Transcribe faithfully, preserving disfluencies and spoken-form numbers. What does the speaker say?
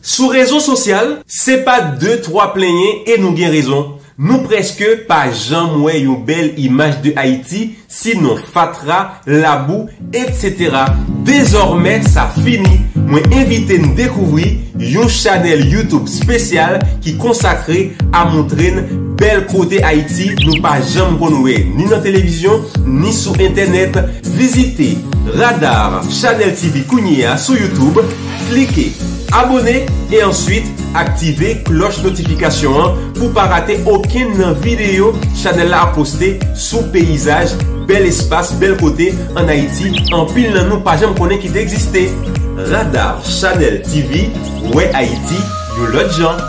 Sou rezo sosyal, se pa de twa plenyen e nou gen rezon. Nou prèske pa janm wè yon bèl imaj de Ayiti, sinon fatra, labou, etsetera. Dezòmè, sa fini. Mwen envite n dekouvri yon chanèl YouTube espesyal ki konsakre a montre n bèl kote Ayiti nou pa janm konn wè ni nan televizyon, ni sou entènèt. Vizite Radar Channel T V kounye a sou YouTube, klike abòne e answit aktive klòch notifikasyon an pou pa rate okenn nan videyo chanèl la ap poste sou peyizaj, bèl espas, bèl kote ann Ayiti anpil nan nou pa janm konnen ki te egziste. Radar Channel T V, wè Ayiti yon lòt jan.